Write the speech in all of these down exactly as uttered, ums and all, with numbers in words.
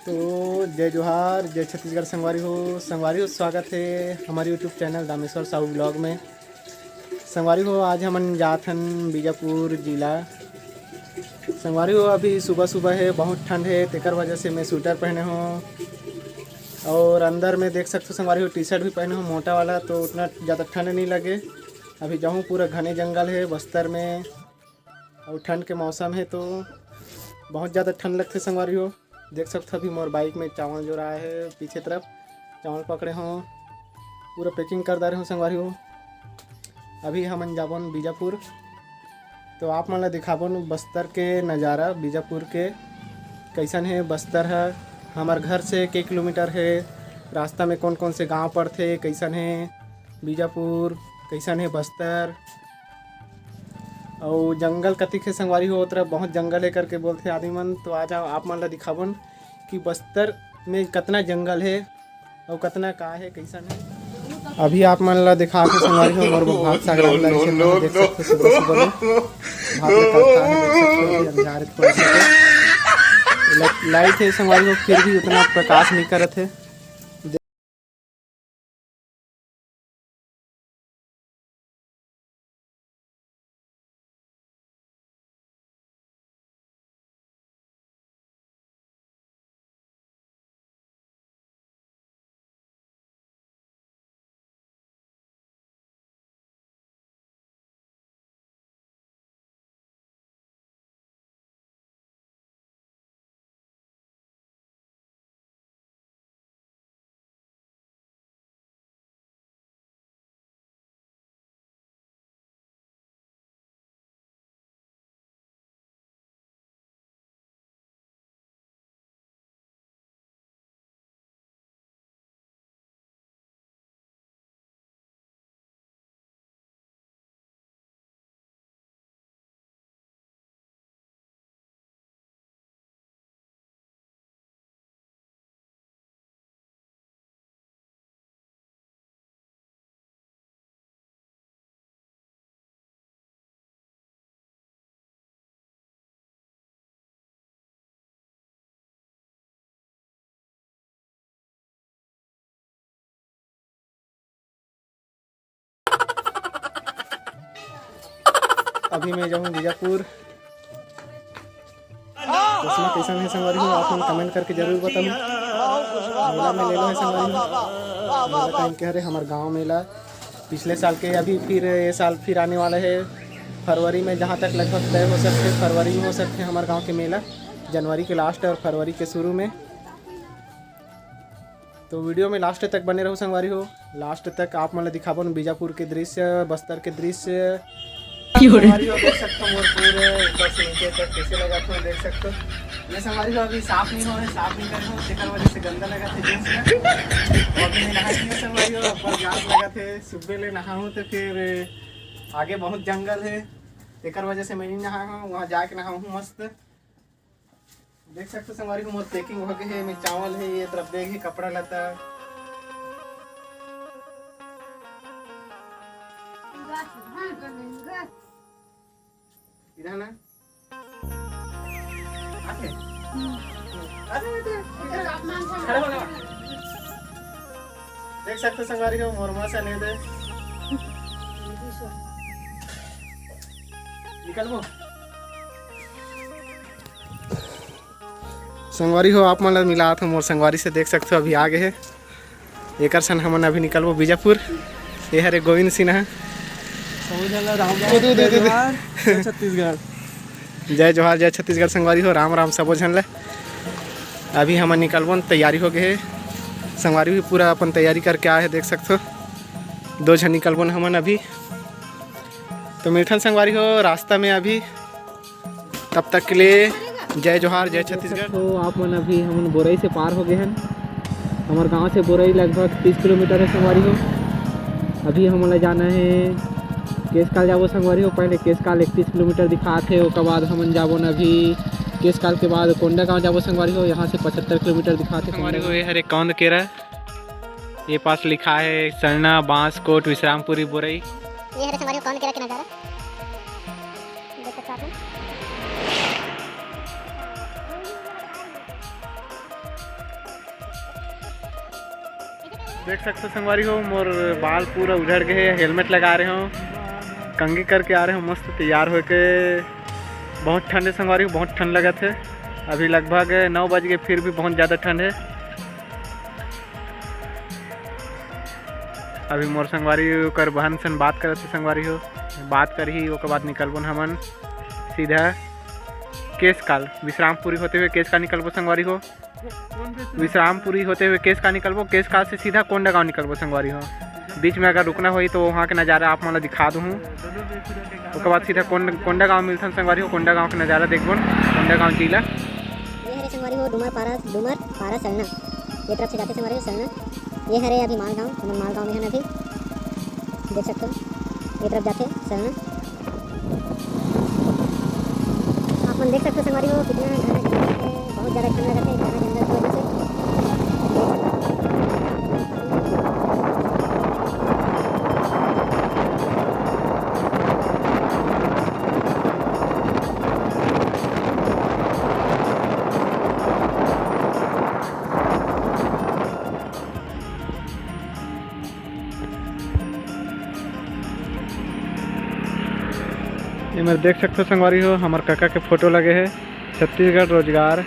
तो जय जोहार, जय छत्तीसगढ़ संगवारी हो। संगवारी हो, स्वागत है हमारे YouTube channel Dameshwar Sahu blog में। संगवारी हो, आज हमन जात हन बीजापुर जिला। संगवारी हो, अभी सुबह सुबह है, बहुत ठंड है, तेकर वजह से मैं स्वेटर पहने हूँ। और अंदर में देख सकते हो संगवारी हो, टी शर्ट भी पहने हूँ मोटा वाला, तो उतना ज़्यादा ठंड नहीं लगे। अभी जाऊँ, पूरा घने जंगल है बस्तर में, और ठंड के मौसम है तो बहुत ज़्यादा ठंड लगथे संगवारी हो। देख सकथो अभी मोर बाइक में चावल जोराए हे, पीछे तरफ चावल पकड़े हों, पूरा पैकिंग कर डारे हों संगवारी हो। अभी हमन जाबोन बीजापुर, तो आप मन ला दिखाबोन बस्तर के नज़ारा, बीजापुर के कैसन हे बस्तर ह, हमर घर से के किलोमीटर हे, रास्ता में कौन कौन से गांव पड़थे, कैसन हे बीजापुर, कैसन हे बस्तर। अउ जंगल कतिक हे संगवारी हो, ओ तरफ बहुत जंगल हे करके बोलथे आदमी मन। तो आज आप मन ला दिखाबोन कि बस्तर में कतना जंगल हे अउ कतना का हे, कैसन हे। अभी आप मन ला दिखाथे संगवारी हो, मोर भात साग रांधे रहिस हे, देख सकथो सुबह सुबह में भात ला करता हे, देख सकथो अभी अंधियार हे थोड़ा सा। लाइट हे संगवारी हो, फिर भी उतना प्रकाश नहीं करत हे। अभी मैं जाऊँ बीजापुर। चश्मा कैसन हे संगवारी हो, आप मन कमेंट करके जरूर बताओ। मेला में ले लो हे संगवारी हो, मेला टाइम के हरे हमर गांव मेला पिछले साल के, अभी फिर ये साल फिर आने वाला है फरवरी में, जहाँ तक लगभग तय हो सकते फरवरी में हो सकते हमारे गांव के मेला, जनवरी के लास्ट और फरवरी के शुरू में। तो वीडियो में लास्ट तक बने रहो संगवारी हो, लास्ट तक आप मन ला दिखाबो न बीजापुर के दृश्य, बस्तर के दृश्य। संगवारी हो, देख सकते हो मोर पूरे ऊपर से नीचे तक कैसे लगा था, देख सकते हो। ये संगवारी हो अभी साफ नहीं हो, साफ नहीं करे हो, तेकर वजह से गंदा लगा थे जींस में। और अभी मैं नहा नहीं हो संगवारी हो, ऊपर जांच लगा थे, सुबह ले नहा हूँ तो फिर आगे बहुत जंगल है, तेकर वजह से मैं नहीं नहा हूँ, वहाँ जाके नहा हूँ मस्त। देख सकते संगवारी हो, मोर पैकिंग हो गए है, मैं चावल है, ये तरफ बैग है, कपड़ा लता। इधर ना। आके। अरे, अरे, अरे। खड़ा हो ना। देख सकते संगवारी हो, मोर माँ से नहीं दे। निकल वो। संगवारी हो, आप मन ला मिलात हो मोर संगवारी से, देख सकथो अभी आ गए हे। एकर सन हमन अभी निकलबो बीजापुर। ये हरे गोविंद सिन्हा। समझ आला, राम राम। दे, दे, दे, दे। जय जोहार, जय छत्तीसगढ़। जय जोहार, जय छत्तीसगढ़ संगवारी हो, राम राम सबो झन ले। अभी हमन निकलबो न, तैयारी हो गए हे। संगवारी भी पूरा अपन तैयारी करके आए हे, देख सकथो। दो झन निकलबो न हमन अभी। तो मिलथन संगवारी हो रास्ता में अभी। तब तक के लिए जय जोहार, जय छत्तीसगढ़। तो आप मन अभी हमन बोरई से पार हो गए हन। हमर गांव से बोरई लगभग तीस किलोमीटर है संगवारी हो। अभी हमन ला जाना है केसकाल जाबो संगवारी हो। पहले केसकाल इकतीस किलोमीटर दिखात है, ओकर बाद हमन जाबो न अभी केसकाल के बाद कोंडागांव जाबो संगवारी हो, यहाँ से पचहत्तर किलोमीटर दिखात है संगवारी हो। ये हरे कौंद केरा, ये पास लिखा है सरना, बांसकोट, विश्रामपुरी बोरई। ये हरे संगवारी हो कौंद केरा के नजारा। देख सकते हो आप मन। देख सकते हो संगवारी हो, मोर बाल पूरा उझड़ गए हे, helmet लगा रहे हो, कंघी करके आ रहे हो, मस्त तैयार होके। बहुत ठंड है संगवारी हो, बहुत ठंड लगत है। अभी लगभग नौ बज गए, फिर भी बहुत ज़्यादा ठंड है। अभी मोर संगवारी ओकर बहन सन बात करत हे संगवारी हो, बात करही, ओकर बाद निकलबो न हमन सीधा केशकाल, विश्रामपुरी होते हुए केशकाल निकलबो संगवारी हो। विश्रामपुरी होते हुए केशकाल निकलबो, केशकाल से सीधा कोंडागांव निकलबो संगवारी हो। बीच में अगर रुकना होही तो वहाँ के नज़ारा आप मन ला दिखा दूँ। ओकर बाद सीधा कोंड-, कोंडागांव मिलथन संगवारी हो, कोंडागांव के नज़ारा देखबो, कोंडागांव जिला। ये हरे संगवारी हो डूमर पारा, डूमर पारा सलना, ये तरफ से जाते संगवारी हो सलना। ये हरे अभी मालगांव, हमन मालगांव में हन अभी, देख सकते हो ये तरफ जाते सलना। आप मन देख सकते हो संगवारी हो कितना घना जंगल है, बहुत ज़्यादा ठंड लगत है घना जंगल की वजह से। ये मेर देख सकते हो संगवारी हो, हमर काका के फोटो लगे है, छत्तीसगढ़ रोजगार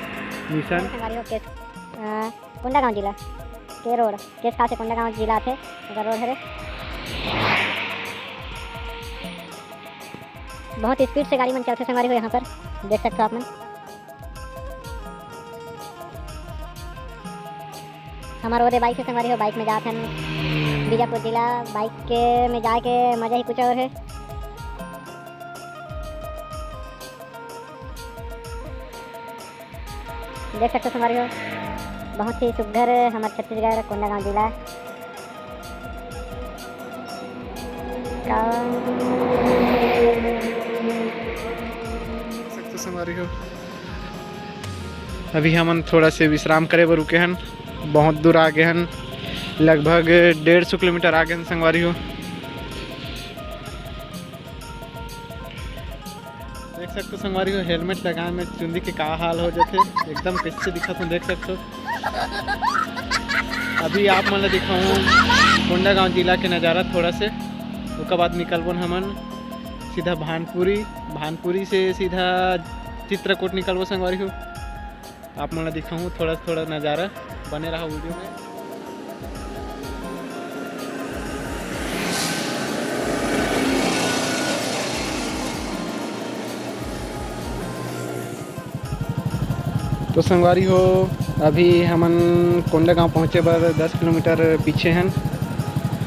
मिशन। संगवारी हो, केस-, अ, कोंडागांव जिला के रोड, केशकाल से कोंडागांव जिला आथे, ओकर रोड हरे। बहुत स्पीड से गाड़ी मन चलथे संगवारी हो यहाँ पर, देख सकते हो आप मन। हमार ओदे बाइक से संगवारी हो, बाइक में जात हन बीजापुर जिला। बाइक के में जाए के मजा ही कुछ और है। देख सकते हो संगवारी हो, बहुत ही सुघर हमर छत्तीसगढ़ कोंडागांव जिला। का सकते संगवारी हो, अभी हमन थोड़ा से विश्राम करे बर रुके हन, बहुत दूर आ गए हन, लगभग डेढ़ सौ किलोमीटर आ गए हन संगवारी हो। देख सकते हो संगवारी हो, helmet लगाए में चुंदी के का हाल हो जाथे, एकदम कैसे दिखत हो देख सकते हो। अभी आप मन ला दिखाऊँ कोंडागांव जिला के नज़ारा थोड़ा से, ओकर बाद निकलबो न हमन सीधा भानपुरी, भानपुरी से सीधा चित्रकूट निकलबो संगवारी हो। आप मन ला दिखाऊँ थोड़ा थोड़ा नज़ारा, बने रहा वीडियो में। तो संगवारी हो, अभी हमन कोंडागांव पहुँचे बर दस किलोमीटर पीछे हन।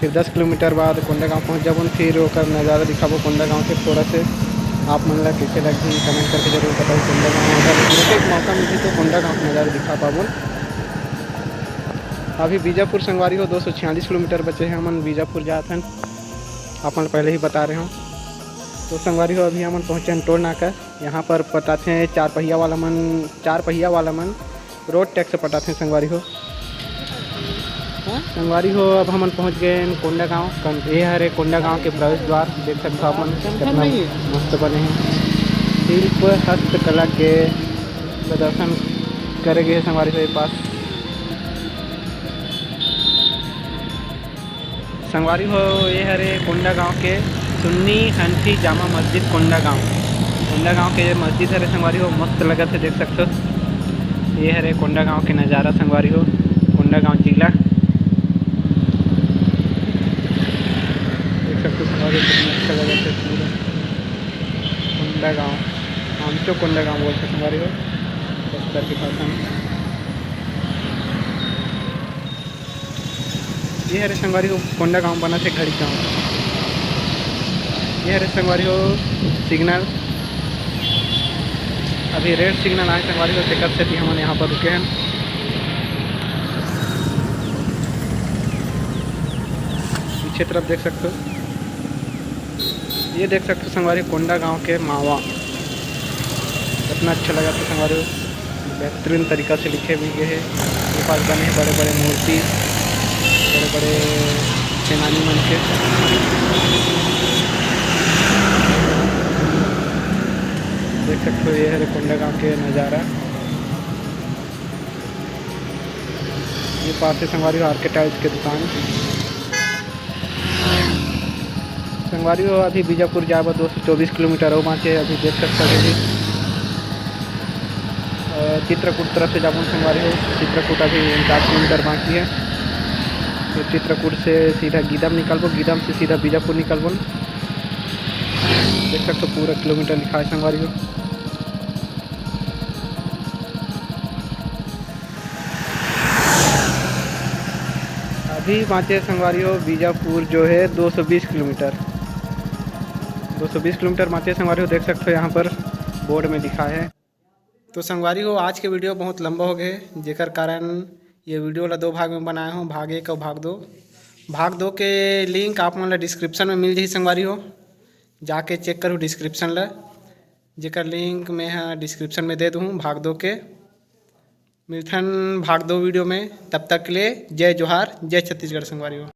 फिर दस किलोमीटर बाद कोंडागांव पहुँच जाबो, फिर ओकर नज़ारा दिखाबो कोंडागांव के थोड़ा से। आप मन ला कैसे लगही, comment करके जरूर बताओ। कोंडागांव अगर एक, एक मौका मिलही तो कोंडागांव के नज़ारा दिखा पाबो। अभी बीजापुर संगवारी हो, दो सौ छियालीस किलोमीटर बचे हैं, हमन बीजापुर जात हन, आप मन पहले ही बता रहे हो। तो संगवारी हो, अभी हमन पहुँचे हन टोल नाका। यहाँ पर पटाथे चार पहिया वाला मन, चार पहिया वाला मन रोड टैक्स पटाथे संगवारी हो। हाँ? संगवारी हो, अब हमन पहुँच गए हन कोंडागांव। कन-, ये हरे कोंडागांव के प्रवेश द्वार, देख सकते हो आप मन, कितना मस्त बने हैं। शिल्प हस्तकला के प्रदर्शन करे गए हे संगवारी हो ये पास। संगवारी हो, ये हरे कोंडागांव के सुन्नी हनफी जामा मस्जिद कोंडागांव। कोंडागांव के ये मस्जिद हरे संगवारी हो, मस्त लगत हे, देख सकते हो। ये हरे कोंडागांव के नज़ारा संगवारी हो, कोंडागांव जिला। देख सकते हो संगवारी हो, कितना अच्छा लगत हे पूरा कोंडागांव। आमचो कोंडागांव बोलते संगवारी हो, बस्तर के भाषा में। ये हरे संगवारी हो कोंडागांव बनत हे घड़ी गांव। ये हरे संगवारी हो सिग्नल, अभी रेड सिग्नल आए संगवारी हो, तेकर सेती हमन यहाँ पर रुके हन। पीछे तरफ देख सकते हो, ये देख सकते हो संगवारी कोंडागांव के मावा, कितना अच्छा लगत हे संगवारी हो। बेहतरीन तरीका से लिखे भी गए हे। ये पास बने हे बड़े बड़े मूर्ति, बड़े बड़े सेनानी मन के। देख सकते हो, ये हरे कोंडागांव के नज़ारा। ये पास हे संगवारी हो आर के टाइल्स के दुकान। संगवारी हो, अभी बीजापुर जाए बर दो सौ चौबीस किलोमीटर अउ बाँचे हे। अभी देख सकत हो अभी, अ, चित्रकूट तरफ से जाबो संगवारी हो। चित्रकूट अभी उनचास किलोमीटर बाँचे हे। तो चित्रकूट से सीधा गीदम निकलबो, गीदम से सीधा बीजापुर निकलबो। देख सकत हो पूरा किलोमीटर लिखाए हे संगवारी हो। अभी बाँचे हे संगवारी हो बीजापुर जो हे दो सौ बीस किलोमीटर, दो सौ बीस किलोमीटर बाँचे हे संगवारी हो। देख सकत हो यहाँ पर बोर्ड में लिखाए हे। तो संगवारी हो, आज के वीडियो बहुत लंबा हो गे, जेकर कारण ये वीडियो ला दो भाग में बनाए हों, भाग एक अउ भाग दो। भाग दो के लिंक आप मन ला डिस्क्रिप्शन में मिल जाही संगवारी हो, जाके चेक करहू डिस्क्रिप्शन ला, जेकर लिंक मैं ह डिस्क्रिप्शन में दे दूहूँ भाग दो के। मिलथन भाग दो वीडियो में, तब तक के लिए जय जोहार, जय छत्तीसगढ़ संगवारी हो।